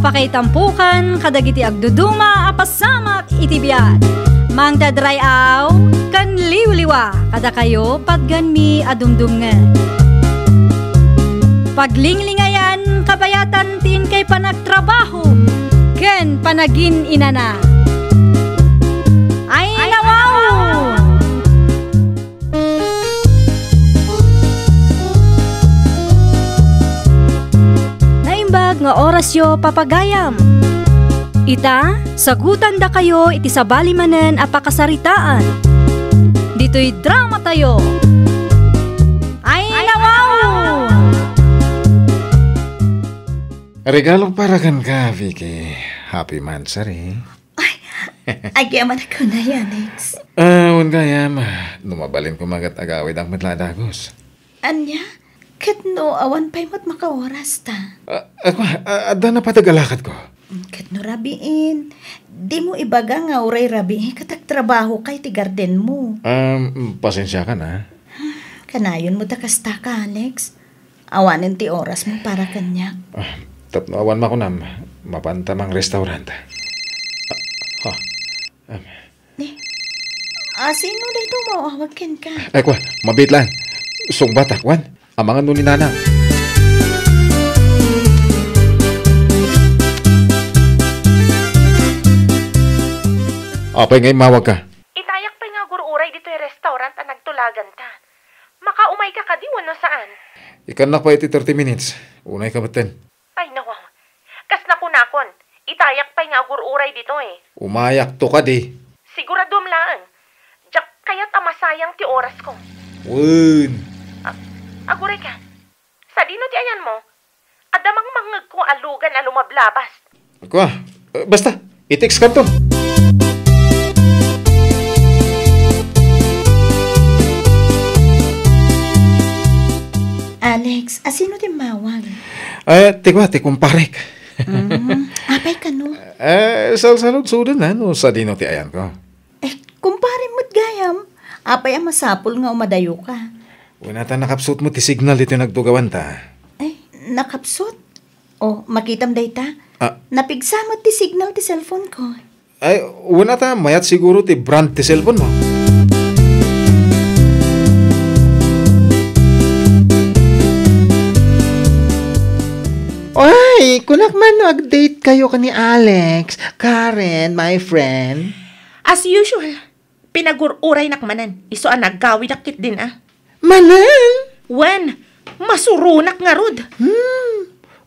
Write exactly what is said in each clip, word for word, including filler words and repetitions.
Pakaitampokan kadagiti agduduma a pasamak iti biag. Mangted ray-aw ken liwliwa kadakayo patgenmi a dumdumngeg. Paglinglingayan kabayatan ti inkay panagtrabaho ken panagin-inana. Ay, nawaw! Naimbag nga orasyo, papagayam. Ita, sagutandakayo iti sabali manen a pakasaritaan. Ditoy dramatayo. Ay, nawaw! Regalo para kenka, Vicky. Happy monthsary. Ay, agyamanak unay, Alex. Ah, wen gayam. No mabalin ko magat agawid ang met la a dagus. Ania? Ket no awan pay met makaoras ta? Ah, ako, ah, adda napateg a lakad ko. Ket no rabiin, dimo ibaga nga uray rabii ket agtrabaho ka iti garden mo. Um, pasensiakan, ah. Kanayon mo ta kasta ka, Alex. Awanen ti oras mo para kaniak. Ah, tapno awan makunam, mapanta mang restaurant. Ah, ah, um. Ni, asino daytoy maawag kenka? Ay, kwa, mabit lang. Sungbatak, wan. Amangan no ni Nana. Apay nga immawag ka? Itayak pay nga agur-uray ditoy restaurant a nagtulagan ta. Makaumayka kadi wenno saan? Ikannak pay iti thirty minutes. Unay ka metten. Ay, nawaw. Kas nakunakon, itayak pay nga agur-uray ditoy. Umayakto kadi. Siguradom laeng. Diak kayat a masayang ti orasko. Wen. A-, aguray ka. Sadino ti ayanmo? Adda mangmangngegko a lugan a lumablabas. Kua, eh, basta, i-text kanton. Alex, asino ti mawag? Eh, ti kua, ti kumparek. Mm, apay kano? Eh, salsaludsoden na, no, sadino ti ayanko. Eh, kumpare met gayam. Apay a masapul nga umadayoka? Wen ata nakapsut mo ti signal ditoy nagtugawanta. Ay, nakapsut? Oh, makitam dayta? Ah. Napigsa met ti signal ti cellphone ko. Ay, wen ata mayat siguro ti brand ti cellphone mo. Ay, kunak man no ag-date kayo ka ni Alex, Karen, my friend. As usual, pinagur-uraynak manen, isu a naggawidak ketdin a. Manen? Wen, masuronak ngarud. Hmm.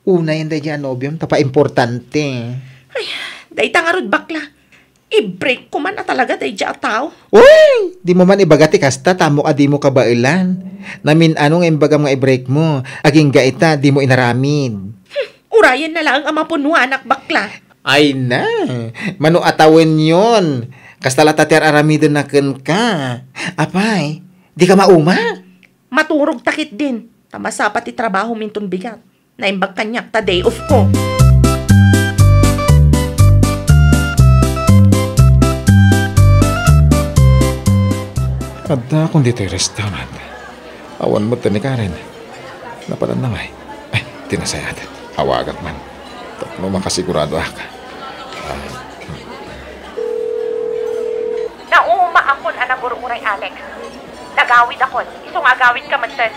Unayen daydiay a nobiom, ta paimportante. Ay, dayta ngarud bakla. I-break ko man a talaga daydiay a tao. Uy! Dimo man ibaga ti kasta, ta ammok a dimo kabaelan. Namin-ano nga imbagam nga i-break mo. Agingga ita, dimo inaramid. Hmm, urayen na laeng a mapunuanak, bakla. Ay na, mano a tawenyon. Kasta la ta ti ar-aramiden na kenka. Apay, di ka mauma? Maturog ta ketdin, ta masapa ti trabaho minton bigat. Naimbag kaniak ta day off ko. Adda akon ditoy restaurant. Awan met ni Karen. Napanan na ngay. Ay, ti nasayaat. Awagak man. Tapno makasiguradoak. Ah. Nauma akon a nagur-uray, Alex. Nagawid akon. Isu nga agawid ka metten.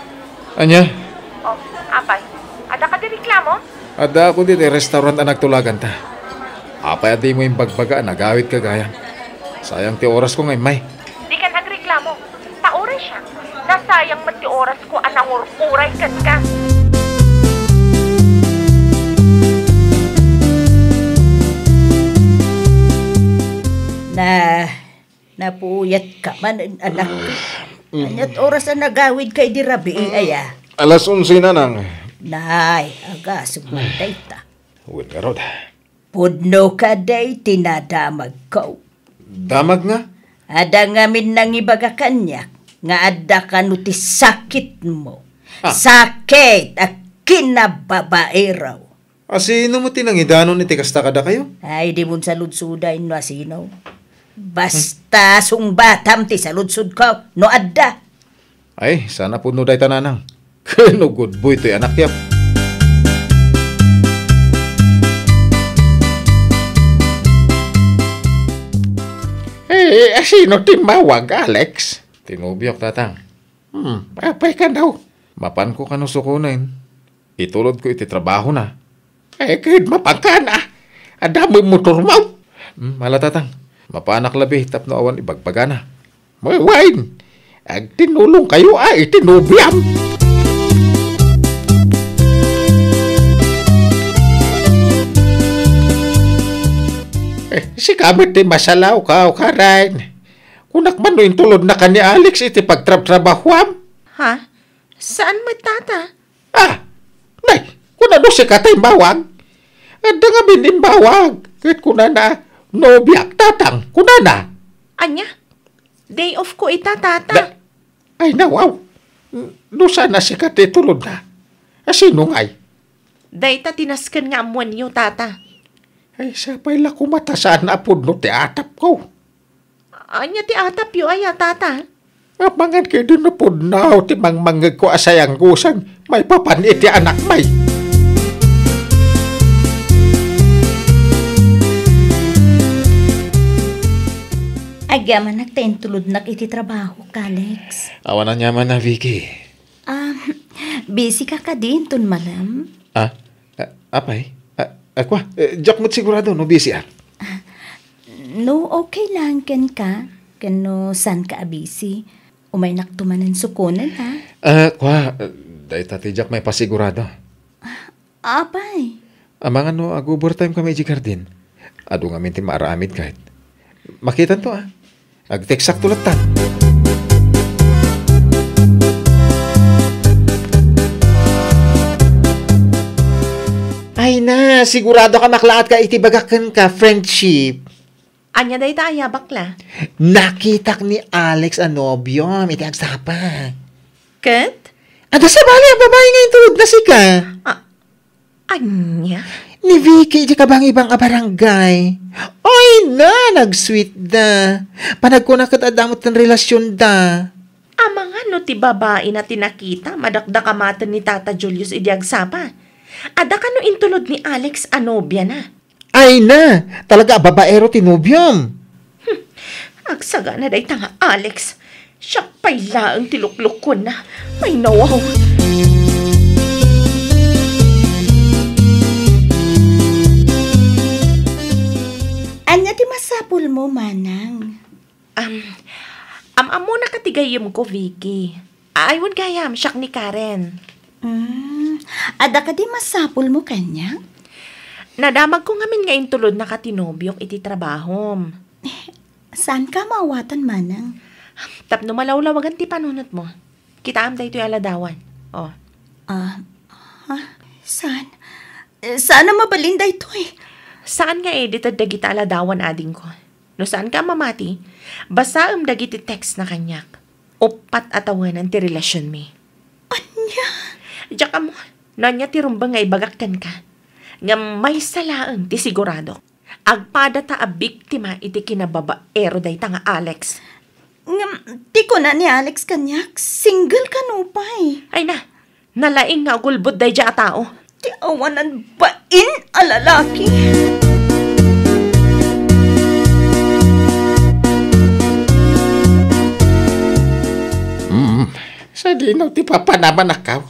Ania? Oh, apay. Adda kadi reklamo? Adda ako ditoy restaurant a nagtulagan ta. Apay a dimo imbagbaga a nagawid ka gayam? Sayang ti oras ko nga immay. Dikan agreklamo. Ta uray siak, nasayang met ti orasko a nangur-uray kenka. Na, napuyatka man, anak. Mm. Ania't oras a nagawidka idi rabii, mm, aya? Alas onse, nanang. Nay, agasem man dayta. Wen ngarud. Pudno kadi ti nadamagko. Damag nga? Adda ngamin nangibaga kaniak nga adda kano ti sakitmo. Ah. Sakit a kinababaero. Asino mo ti nangidanon iti kasta kadakayo? Ay, dimon saludsoda no asino. Basta sungbatam ti saludsodko no adda. Ay, sana pudno dayta, nanang. Ken ugudbo itoy anak yap. Eh, asino ti imbawag, Alex? Ti nobiok, Tatang. Hmm, apay kano? Mapanko kano sukonen. Itulodko iti trabahona. Eh, ket mapanka, a. Adda met motormo. Hmm, ala, Tatang. Mapanak labi tapno awan ibagbagana. Wen, agtinulongkayo a iti nobiam. Eh, sika met ti masalaw, Karen. Kunak man no intulodnaka ni Alex iti pagtrabtrabahuam. Ha? Saan met, Tata? Ah, nay, kunano sika ti imbawag? Adda ngamin imbawag, ket kunana, "Nobiak, Tatang," kunana. Ania? Day off ko ita, Tata. Da-, ay, nawaw. N-, no saan a sika ti tulodna? Asino ngay? Dayta ti nasken nga ammoenyo, Tata. Ay, sapay la koma ta saan a pudno ti atapko. Ania ti atapyo aya, Tata? Amangan ket idi no pudno ti mangmangngegko a sayangosan maipapan iti anakmi. Agyamanak ta intulodnak iti trabaho, Alex. Awan aniaman a, Vicky. Ah, busy ka kadi inton malem? Ah, ah, apay? Ah, ah, kua, eh, diak met sigurado no busy, ah. No okay lang kenka, ken no saanka a busy, umaynakto manen sukonen, ha? Ah, kua, eh, dayta ti diak maipasigurado. Apay? Amangan no ag-overtime kami idiay garden. Adu ngamin ti maaramid kayat. Makitanto, ah. Agteksakto latta. Ay na, sigurado ka maklaat ka iti bagak kenka, friendship. Ania dayta aya, bakla? Nakitak ni Alex a nobiom iti agsapa. Ket? Adda sabali a babai nga intulodna sika. Ah, ania? Ni Vicky iti kabangibang a barangay. Ay na, nagsweetda. Panagkuna ket adda met ti relasionda. Amangan no ti babaina ti nakita, madakdakamaten ni Tata Julius idi agsapa. Adda kano intulod ni Alex a nobiana? Ay na, talaga a babaero ti nobiom. Hmm, agsagana dayta nga Alex. Siak pay laeng ti luklukonna. Ay, nawaw. Ania ti masapulmo, Manang? Am, am-ammona ka ti gayyemko, Vicky. Ay, wen gayam, siak ni Karen. Mm, adda kadi masapulmo kaniak? Nadamagko ngamin nga intulodnaka ti nobiok iti trabahom. Saanka maawatan, Manang? Tapno malawlawagan ti panunotmo. Kitaem daytoy a ladawan. Oh. Ah, ha? Saan? Saan a mabalin daytoy? Saan nga edited dagita a ladawan, adingko? No saanka a mamati, basaem dagiti text na kaniak. Uppat a tawenan ti relasionmi. Ania? Diak ammo, no ania ti rumbeng nga ibagak kenka. Ngem maysa laeng ti siguradok. Agpadata a biktima iti kinababaero dayta nga Alex. Ngem, ti kuna ni Alex kaniak, single kano pay? Ay na, nalaing nga agulbod daydiay a tao. Ti awanan bain a lalaki. Mm, sadino ti papanamanak, aw?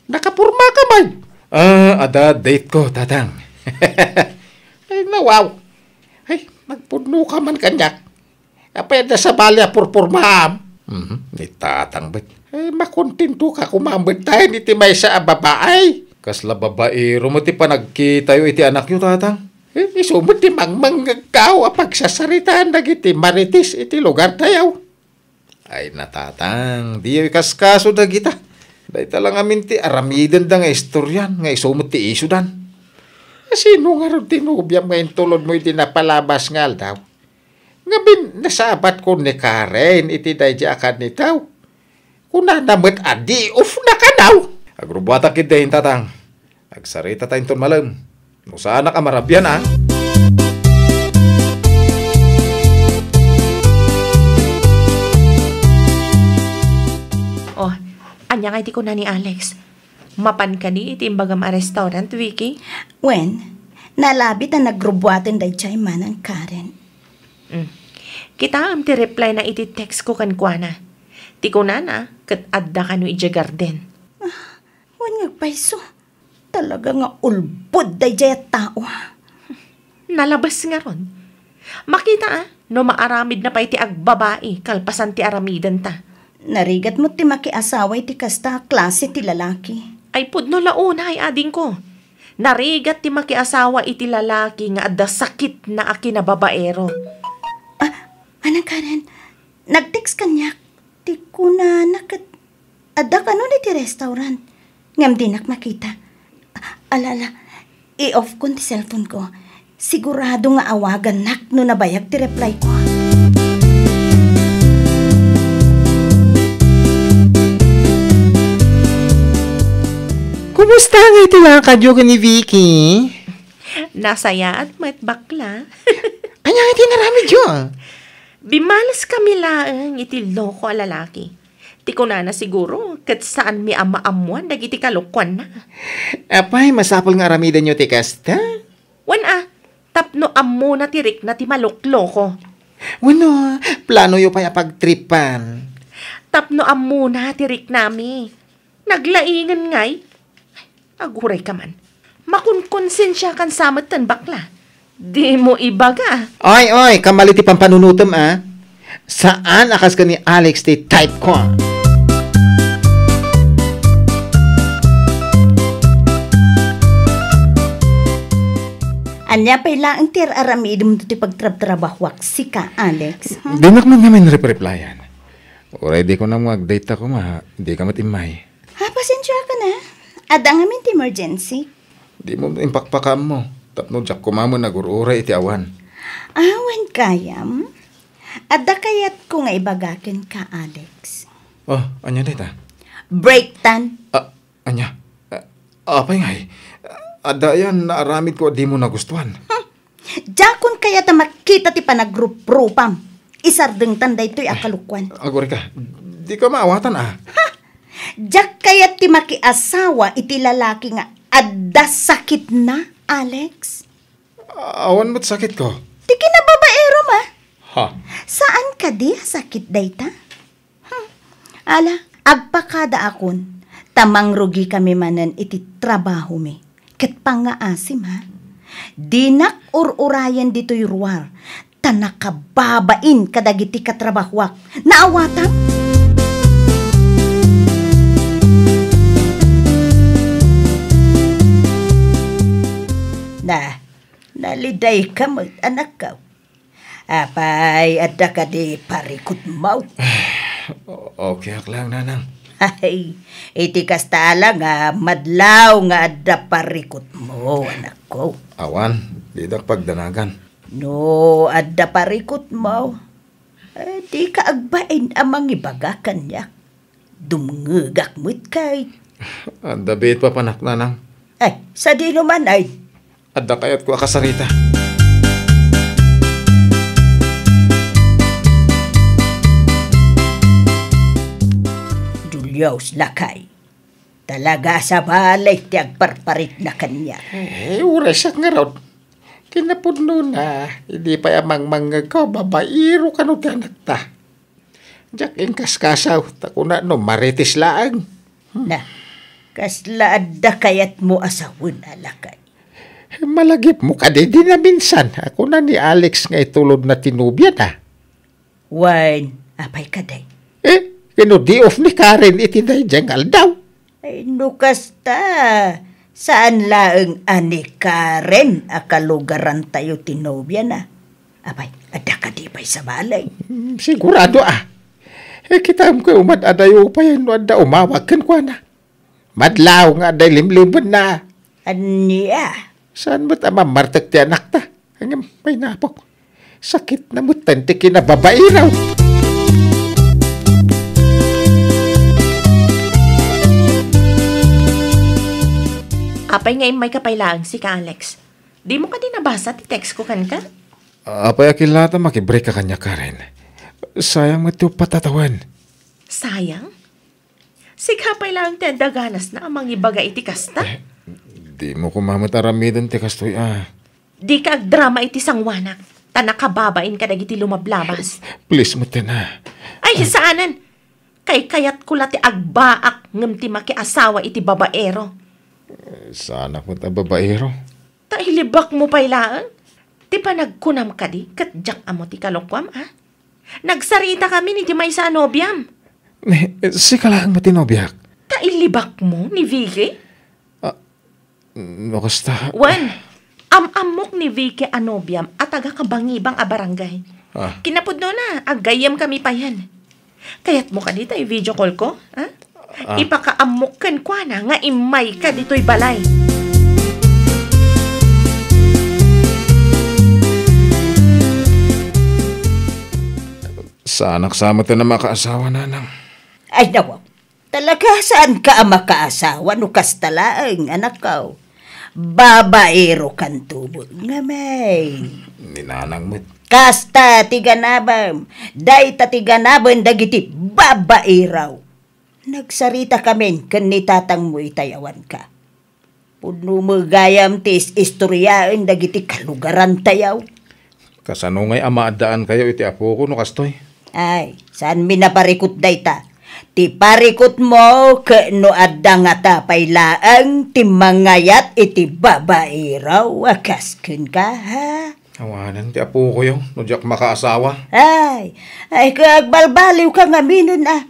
Nakaporma ka man. Ah, adda date ko, Tatang. Ay, nawaw. Ay, nagpudno ka man kaniak. Apay adda sabali a purpurmaam? Mhm, ni Tatang bet. Eh, makontento ka koma met tayen iti maysa a babae. Kasla babaero met ti panagkitayo iti anakyo, Tatang. Eh, isu met ti mangmangngegkaw a pagsasaritaan dagiti marites iti lugartayo. Ay, na, Tatang, diyo ikaskaso dagita. Dayta lang amin ti aramidenda nga istorian, nga isu met ti isudan. Sino ngarud ti nobiam nga intulodmo iti napalabas nga aldaw? Ngamin, nasabatkon ni Karen iti daydiay a kannitaw. Kunana met a day off na kanaw. Agrubbuatak ketdin, Tatang. Agsarita ta inton malem. No saanak a marabian, a. Oh, ania ngay ti kuna ni Alex? Mapan kadi iti imbagam a restaurant, Vicky? Wen, nalabi ta nagrubbuaten daydiay, Manang Karen. Mm. Kitaem ti reply na iti text ko kenkuana. Ti kunana, ket adda kano idiay garden. Wen nga agpayso. Talaga nga ulbod daydiay a tao. Nalabes ngarud. Makita a, no maaramidna pay ti agbabai kalpasan ti aramidenta. Narigat met ti makiasawa iti kasta a klase ti lalaki. Ay pudno la unay, adingko. Narigat ti makiasawa iti lalaki nga adda sakitna a kinababaero. Ah, Manang Karen, nag-text kaniak. Ti kunana ket adda kanon iti restaurant. Ngem dinak makita. Ala, ala, i-off kon ti cellphone ko. Sigurado nga awagannak no nabayag ti reply ko. Kumusta nga iti lakadyo ken ni Vicky? Nasayaat met, bakla. Ania nga iti inaramidyo? Bimales kami laeng iti loko a lalaki. Ti kunana siguro, ket saanmi a maammoan dagiti kalokuanna. Apay, masapul nga aramidenyo ti kasta? Wen a, tapno ammona ti rikna ti malokloko. Wenno, planoyo pay a pagtripan? Tapno ammona ti riknami. Naglaingen ngay? Aguray ka man. Makunkonsensiakan sa metten, bakla. Dimo ibaga. Oy, oy, kamali ti pampanunotem, a. Saan a kas ken ni Alex ti type ko. Ania pay laeng ti ar-aramidem ti pagtrabtrabahoak sika, Alex? Hmm? Dinak man ngamin rep-replyan. Uray di ko na mo agdate ta koma, di ka met immay. Ah, pasensiakan a. Adda ngamin ti emergency. Dimo impakpakaammo, tapno diak koma met nagur-uray iti awan. Ah, wen gayam. Adda kayatko nga ibaga kenka, Alex. Oh, ania dayta? Break tan. Ah, ania? Ah, apay ngay? Adda aya naaramidko a dimo nagustuan? Hmm. Diakon kayat a makita ti panagruprupam. Isardengtan daytoy a kalokuan. Aguray ka. Di ka maawatan, a. Ha? Diak kayat ti makiasawa iti lalaki nga adda sakitna, Alex. Awan met sakitko. Ti kinababaerom, a. Ha? Saan kadi a sakit dayta? Hmm. Ala, agpakadaakon, ta mangrugikami manen iti trabahomi. Ket pangngaasim, ha? Dinak ur-urayen ditoy ruar, ta nakababain kadagiti katrabahoak. Naawatam? Na, nalidayka met, anakko. Apay, adda kadi parikutmo? Okay ak lang, Nanang. Ay, iti kasta la nga madlaw nga adda parikutmo, anakko. Awan, didak pagdanagan. No adda parikutmo, eh, dika agbain a mangibaga kaniak. Dumngegak met kay. Adda biit papanak, Nanang. Ay, sadino man ay? Adda kayatko a kasarita. Julius, lakay. Talaga a sabali ti agparparitna kaniak. Eh, uray siak ngarud. Kinapudnona, idi pay a mangmangngegko, babaero kano ti anakta. Diak inkaskasaw, ta kuna no marites laeng. Hmm. Na, kasla adda kayatmo a sawen a lakay? Malagipmo kadi di naminsan a kuna ni Alex nga itulodna ti nobiana? Wen, apay kadi? Eh, kano day off ni Karen iti daydiay nga aldaw? Ay, no kasta, saan laeng a ni Karen a kalugarantayo ti nobiana? Apay, adda kadi pay sabali? Mm, sigurado a. Eh, kitaem kay umad-adayo pay no adda umawag kenkuana. Madlaw nga adda ilimlimenna. Ania? Saan met a mamartek ti anakta? Ngem, ay napok. Sakit na met ti kinababairaw. Apay nga immayka pay laeng sika, Alex? Dimo kadi nabasa ti text ko kenka? Apay a killata makibreak ka kaniak, Karen? Sayang met ti uppat a tawen. Sayang? Sika pay laeng ti adda ganasna a mangibaga iti kasta? Eh, dimo koma met aramiden ti kastoy a. Dika agdrama iti sangoanak. a nakababain kadagiti lumablabas. Please, met, Nana. Ay, saanen. Kaykayatko la ti agbaak ngem ti makiasawa iti babaero. Saanak met a babaero. Ta ilibakmo pay laeng. Ti panagkunam kadi, ket diak ammo ti kalokuam, a? Nagsaritakami iti maysa a nobiam. Ni, sika laeng met ti nobiak. Ta ilibakmo ni Vicky? Ah, no kasta. Wen, am-ammok ni Vicky a nobiam a taga-Kabangibang a barangay. Ah. Kinapudnona, aggayyemkami payen. Kayatmo kadi ta i-video call ko, ha? Ah. Ipakaammok kenkuana nga immayka ditoy balay. Saanak sa met a makaasawa, Nanang. Ay, nawaw. Talaga, saanka a makaasawa no kasta laeng, anakko. Babaerokanto met ngamin. Ni Nanang met. Kasta ti ganabem. Dayta ti ganaben dagiti babaero. Nagsaritakamin ken ni tatangmo itay awanka. Pudno met gayam ti is-istoriaen dagiti kalugarantayo. Kasano ngay a maaddaankayo iti apoko no kastoy? Ay, saanmi naparikut dayta. Ti parikutmo ket no adda ngata pay laeng ti mangayat iti babaero a kas kenka, ha? Awanen ti apokoyo no diak makaasawa. Ay, ay, agbalbaliwka ngaminen, a.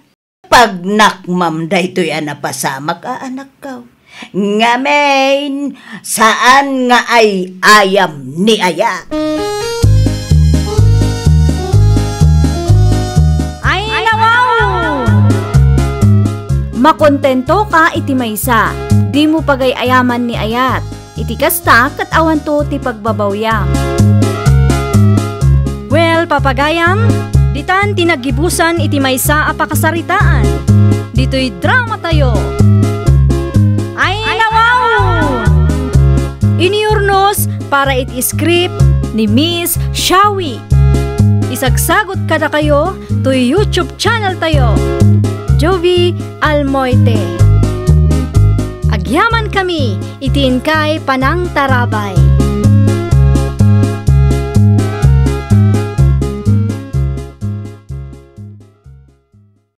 Pagnakmam daytoy a napasamak a anakko. Ngamin, saan nga ay-ayam ni ayat. Ay, nawaw! Makontentoka iti maysa, dimo pagay-ayaman ni ayat. Iti kasta, ket awanto ti pagbabawiam. Well, papagayam, ditan ti naggibusan iti maysa a pakasaritaan. Ditoy dramatayo. Ay, nawaw! Inurnos para iti script ni Miss Shawi. Isagsagut kadakayo toy YouTube channel tayo, Jovie Almoite. Agyaman kami iti inkay panangtarabay.